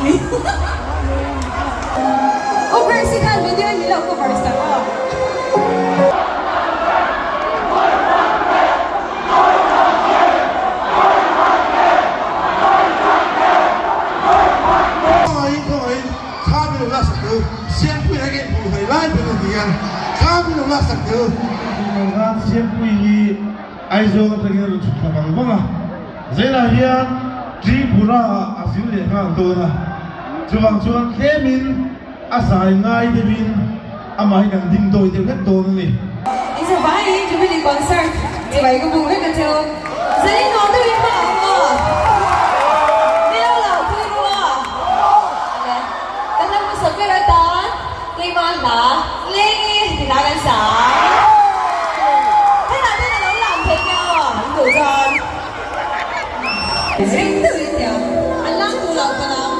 ni. U Grace-i khan video in min lo cover sak a. Khawngaihin khawngaihin kha min lo laksak teh u, Siampuii hi ka inhmuh hlei lai ber a ni a, kha min lo laksak teh u. Tunah khan Siampuii hi Aizawl atangin a rawn chhuk thla vang vang a, Zelah hian Tripura ah a zin leh nghal dawn a, chuvang chuan tlemin a zai ngai deuhin amah hi kan ding dawi deuh hlek dawn a ni. Inzavaiin Jubilee Concert chibai ka buk vek a cheu. Zalin nuam deuhin hma ang aw. Ni lo lah pui rua. Ale, kan lo hmasa ber atan keimah hla Lengi ti hla kan sa. Hetah ten a lo lam thei nia aw, an duh chuan. Ring deuhin tiang an lang duh loh ka lam.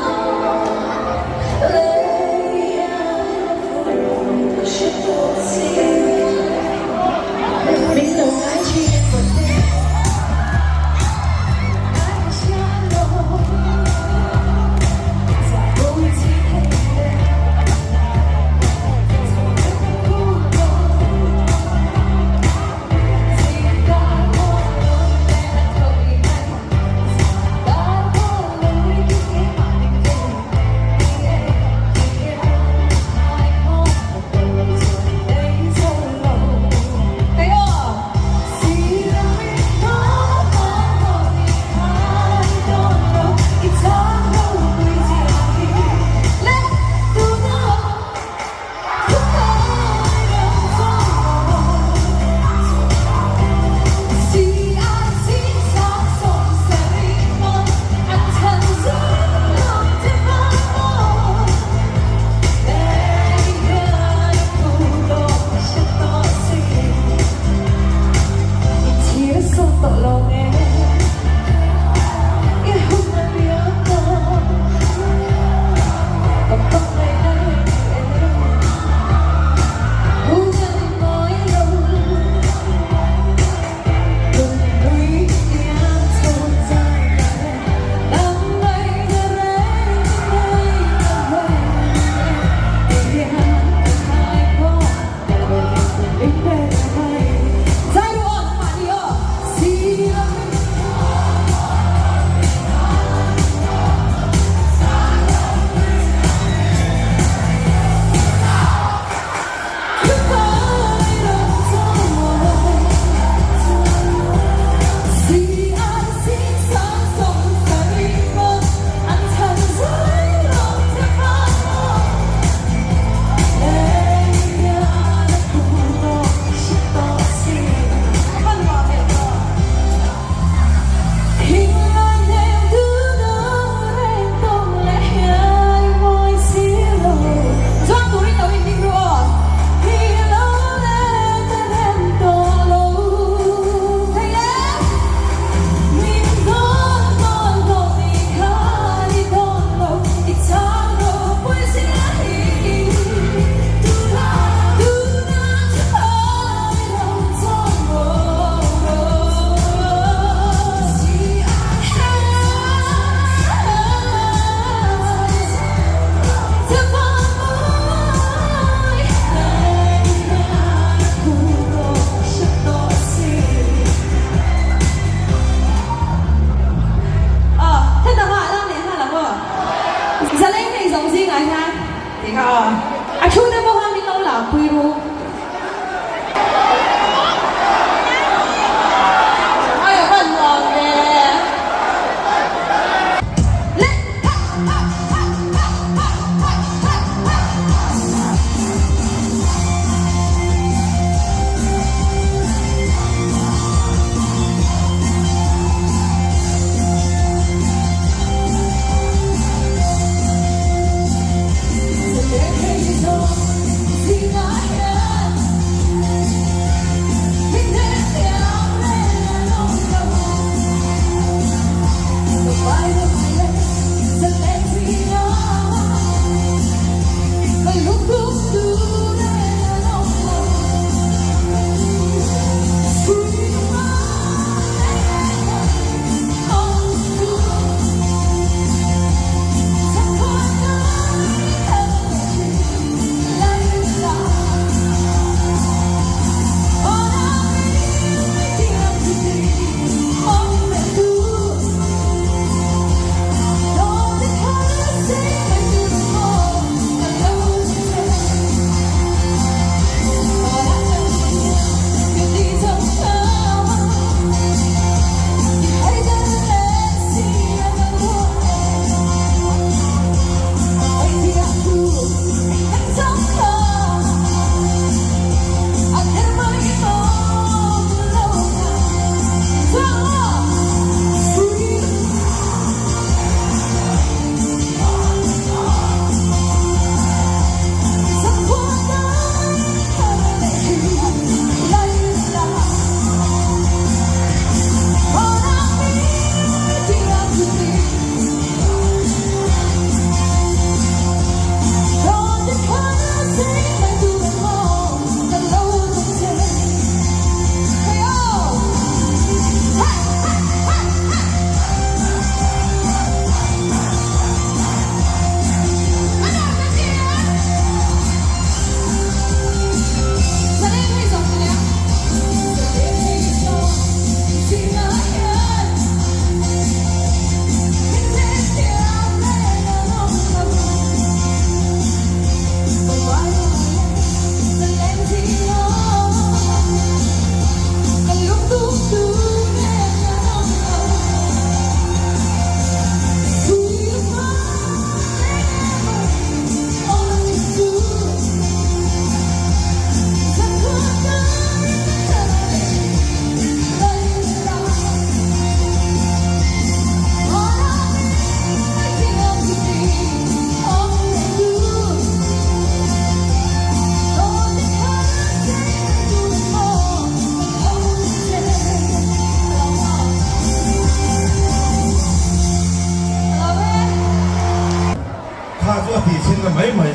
na mai mai.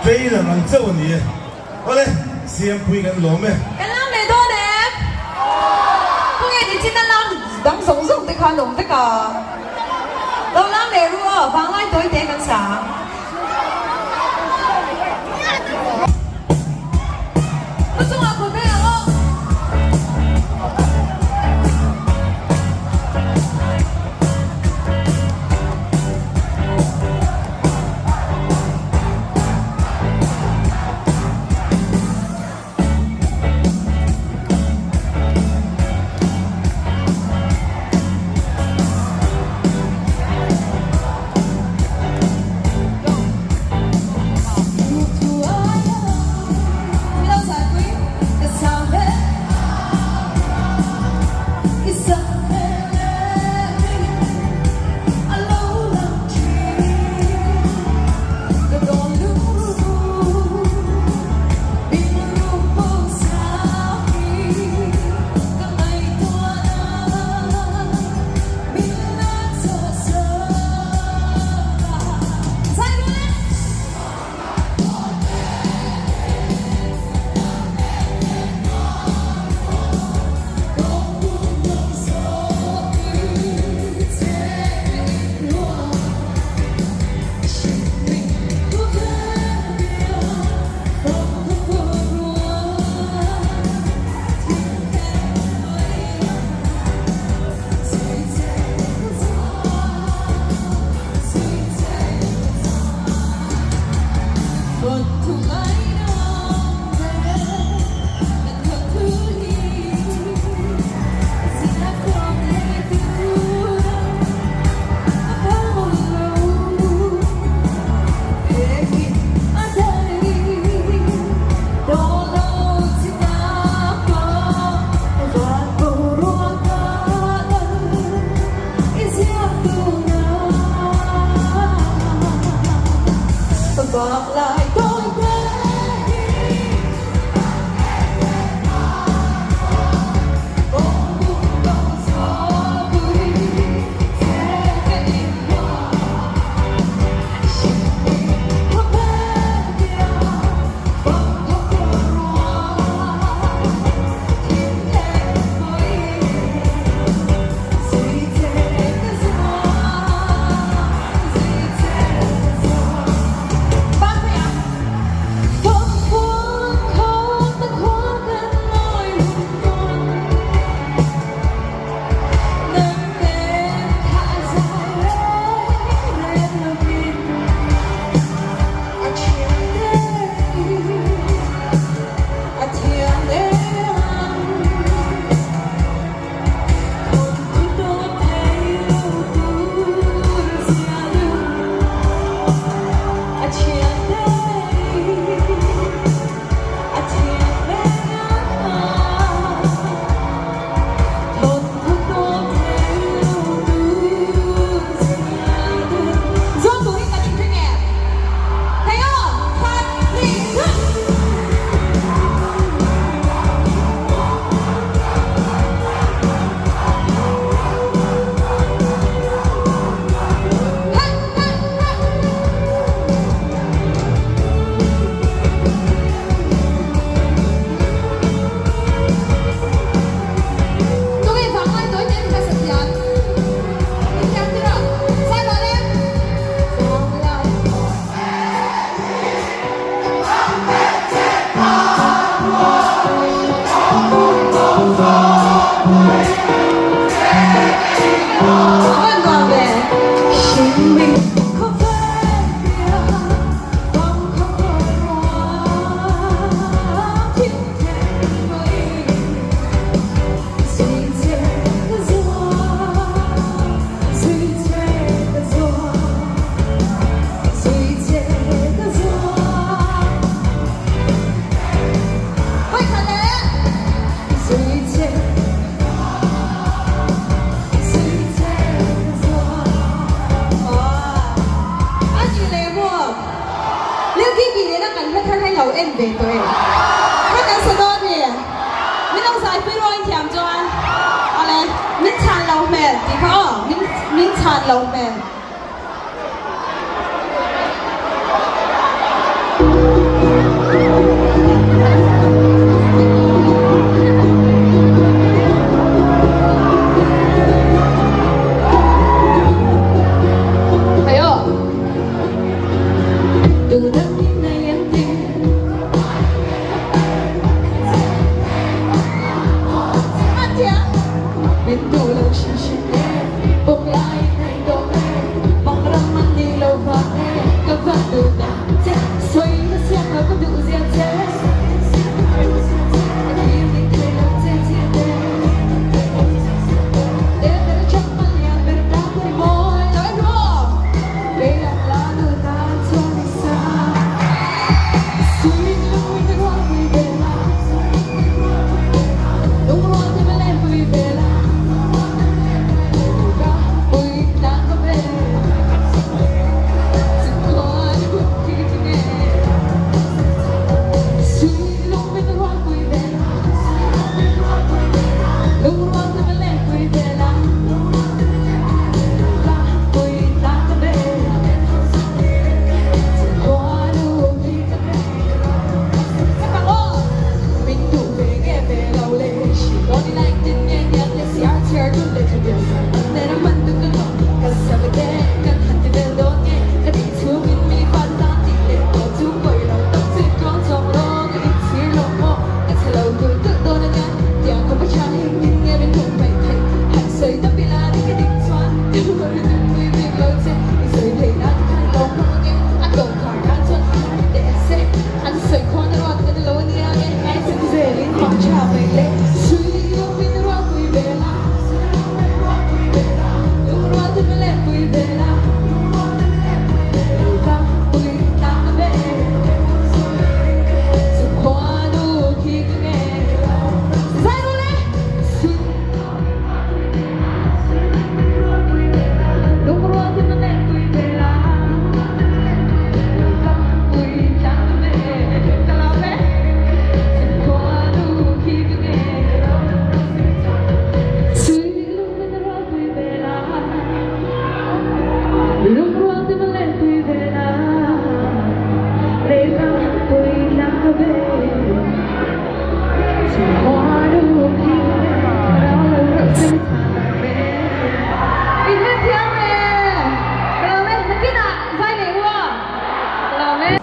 Trailer ang chauh a ni e. Awle, Siampui kan lawm e. Kan lam leh dawn em? Khawnge ni chin a lam dang zawng zawng te kha an awm vek a. Lo lam leh ru aw, vanglai tawi te kan sa ang. Ka chungah kut vek ang aw.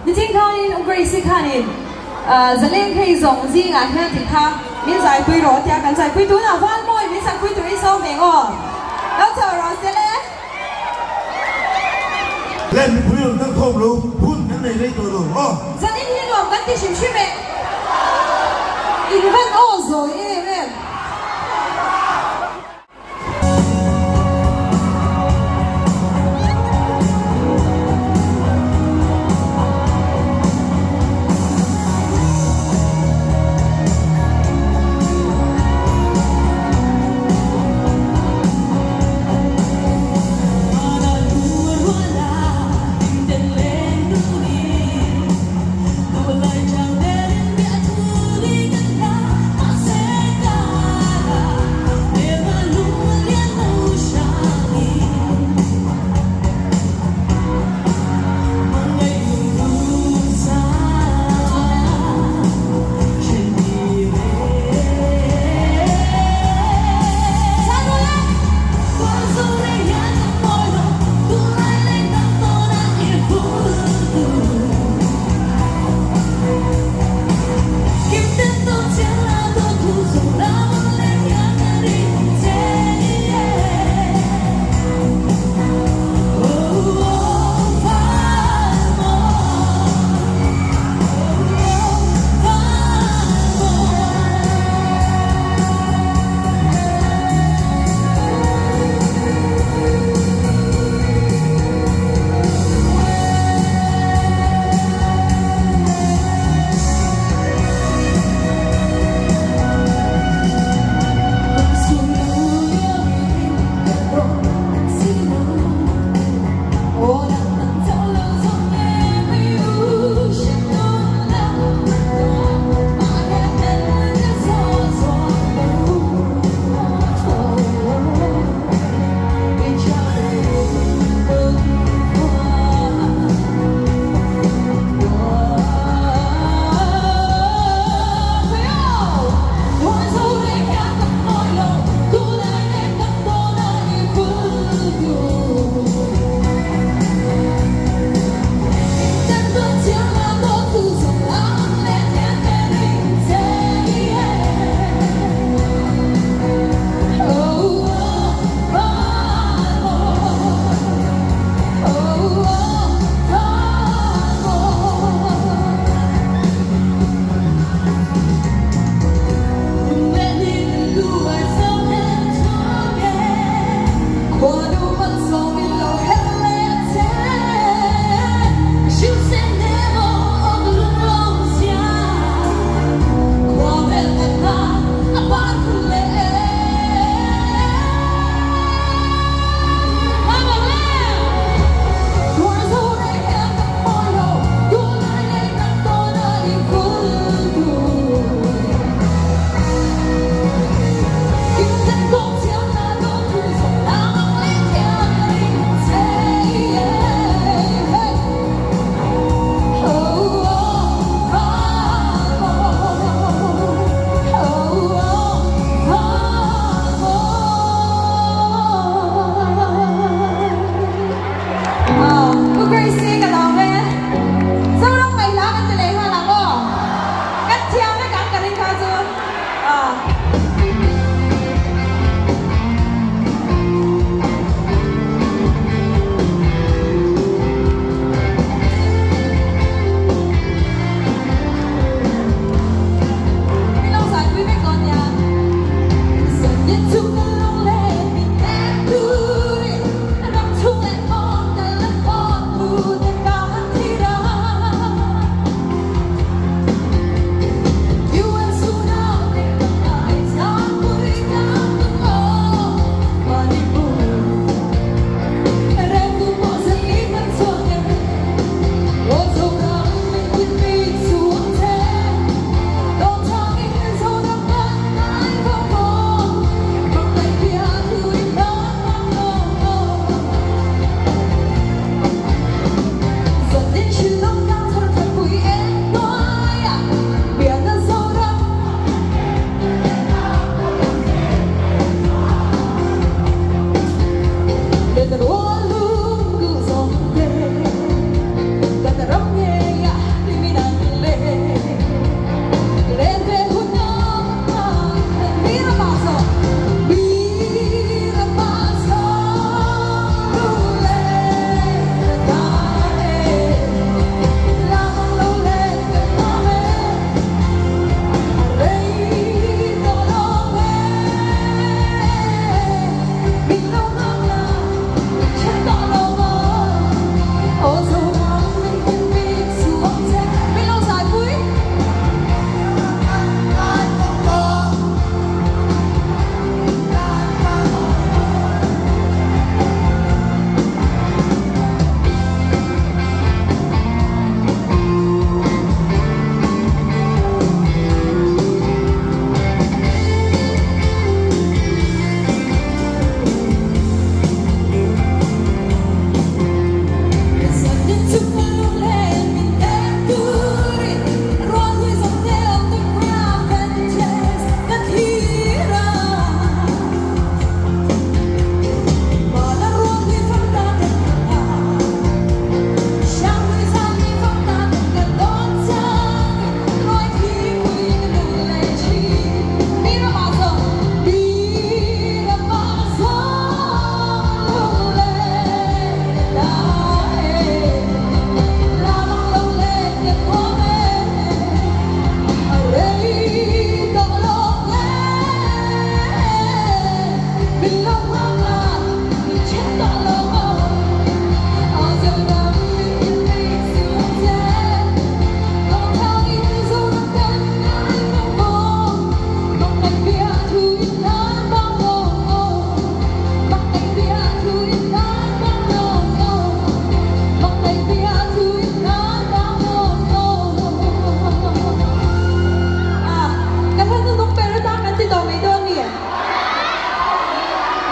Nitin khanin U Grace khanin zaleng hei zawng zingah hian tih kha min zaipui rawh tia kan zaipui tunah Valmawi min sakpui turin sawm eng aw lo chho rawh se le. Le mipui rawn kal khawm lo hun kan nei rei tawh lo aw. Zanin hi nuam kan ti hrim hrim e. In van aw zawi em em.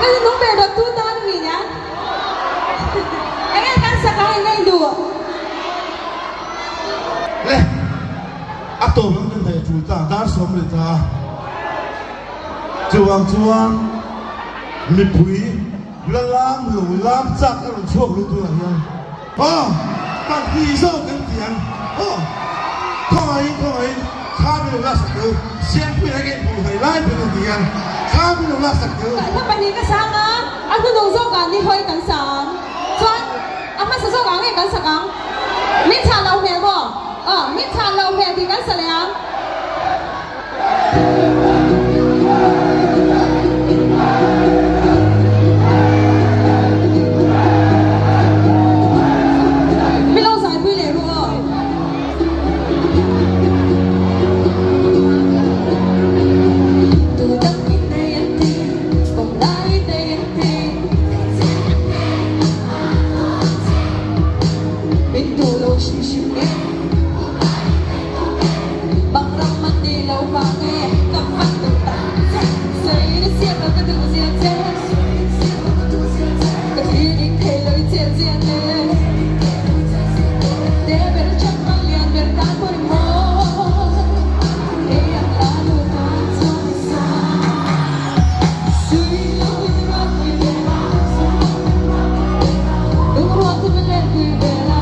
Ka nung ber dawt tu tan mi nia. Enge kan sak ang in ngaih duh. Le, a tawp ang kan daih tul ta, dar sawm leh ta. Chuvang chuan mipui la lam lo lam chak a rawn chhuak lut tunah hian. Aw, pahnih zawk kan ti ang. Aw, khawngaihin, khawngaihin, kha min lo laksak teh u. Siampuia hi ka inhmuh hlei lai ber a ni a, kha min lo laksak teh u. Hla pahnih ka sang a, a hnunung zawkah ni hawi kan sa ang. Chuan, a hmasa zawkah nge kan sak ang? Min chhah loh hmel maw? Aw, min chhah loh hmel tih kan sa leh ang. Mi lo zaipui leh ru aw. Tu dang in nei an ti, kawng lai nei an ti. Min duh lo hrim hrim nge. Bang ram an ni lo vang e, ka fan duh tak che. Sawi na siam lo ka duh zia che. Ka thlir ning thei lo i chet zia che. Te ber chak mang lian ber tan pawh ni maw. Kei ang la lu tan chuan i sa. Sui lo in ruat pui ve la. Lungrual chu min len pui ve la.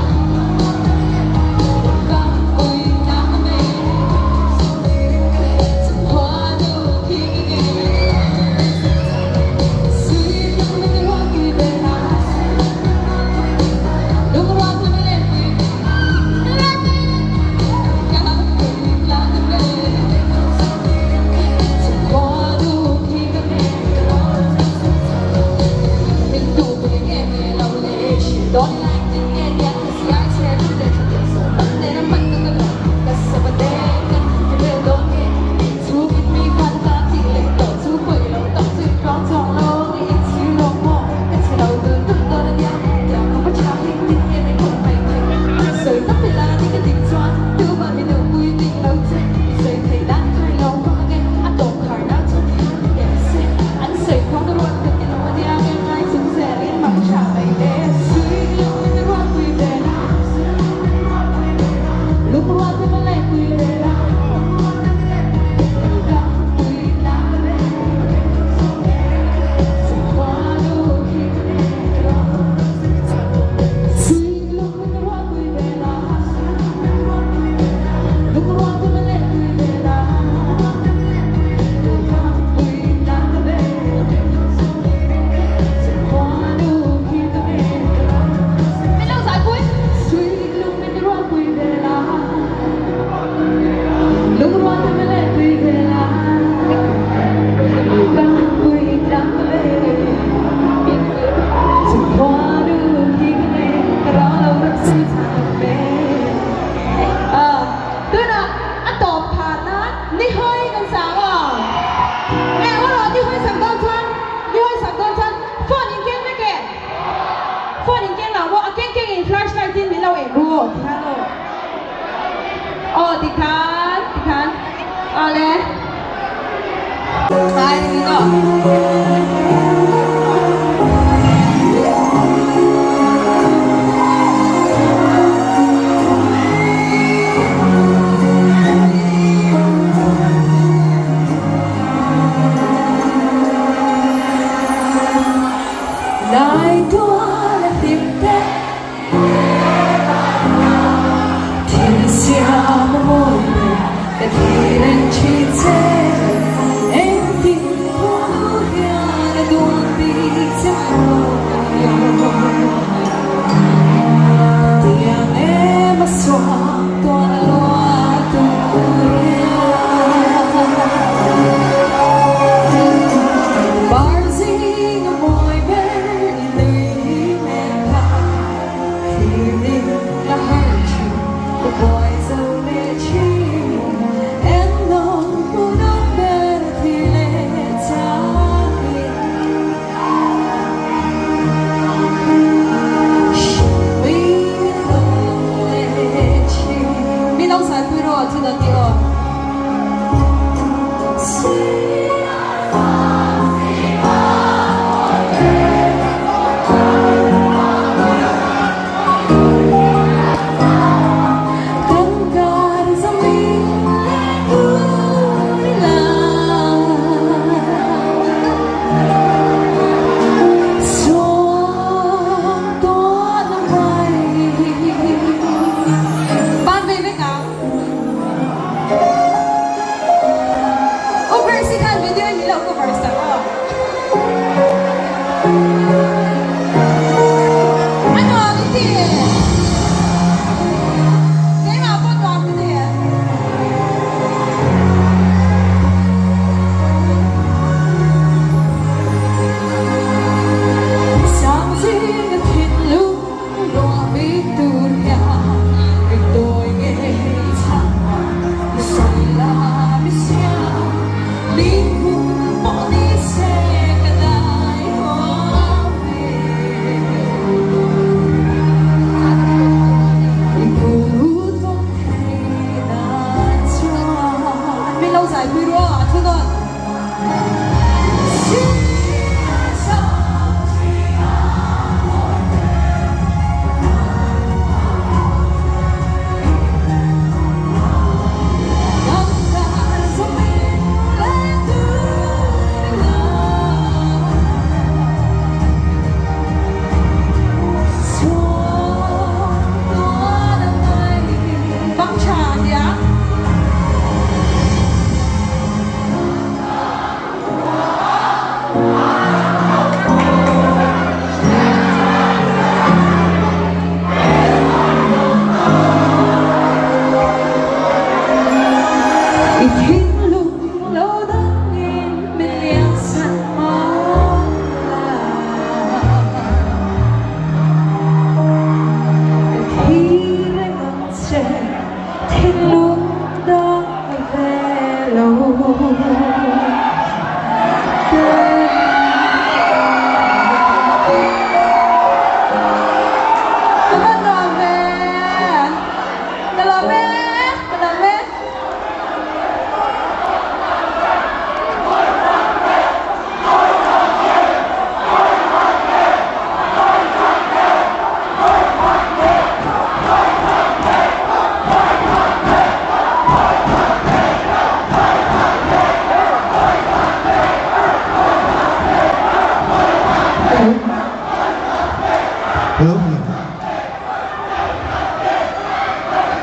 Hello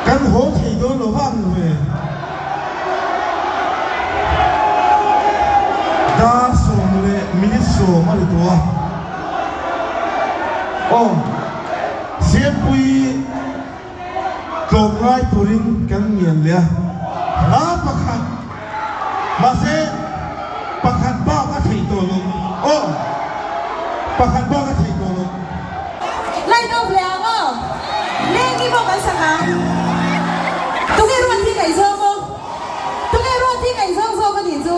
Kan haw thei dawn lo vang ve. Dar 10 minute 20 a ri tawh a. Aw Siampuii tlawmngai turin kan ngian leh a. Hla pakhat mahse pakhat bak a theih tawh lo. Aw pakhat bak a theih tawh lo. Light off leh ang aw. Lengi pawh kan sak ang. Tunge ruat hi ngaihzawng aw. Tunge ruat hi ngaihzawng zawk a nih chu.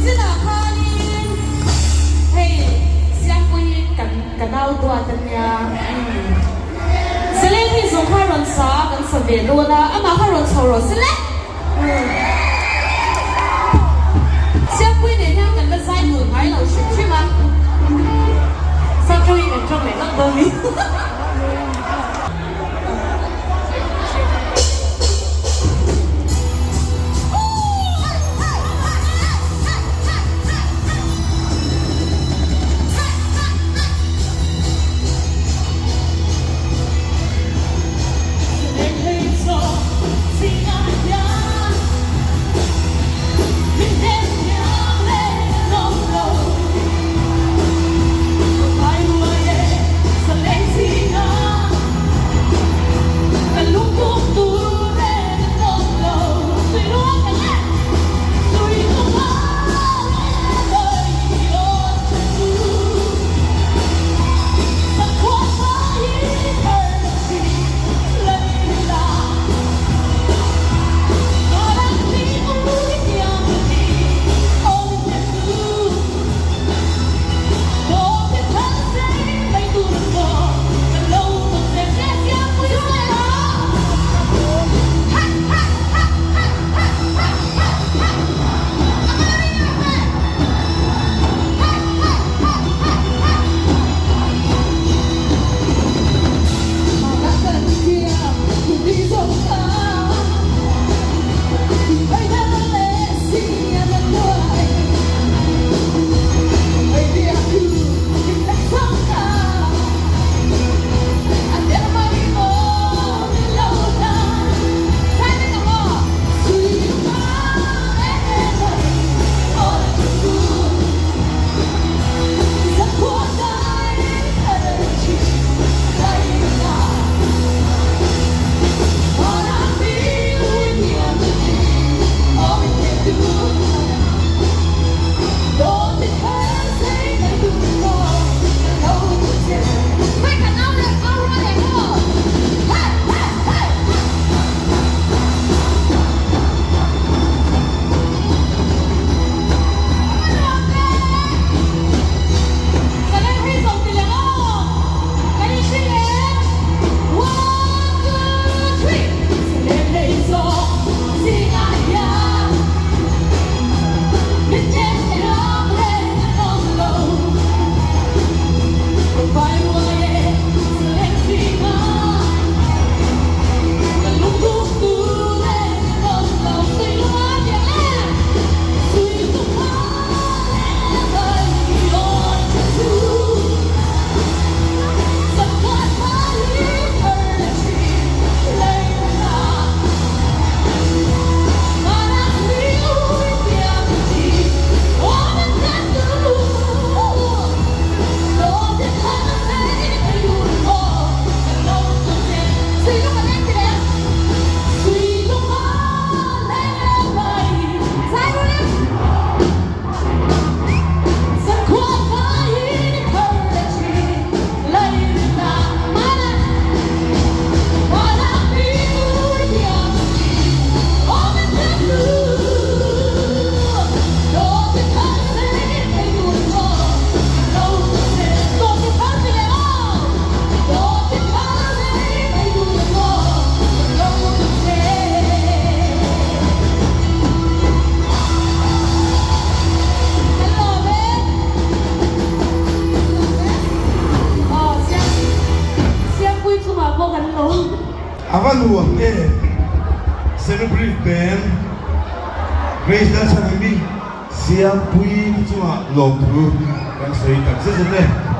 Zinah khanin hei Siangpui hi kan ka nau duat a nia umm Seleng hi zawng kha rawn sa a kan sa ve dawn a amah kha rawn chho rawh se le umm Siangpui nen hian kan la zai dun ngai lo hrim hrim a Sakawin kan tawng leh lawk dawn ni. va nuam em? Semi Brief Band, Grace Lalchhanhimi, Siampuii te chungah lawmthu kan sawi tak zet zet e.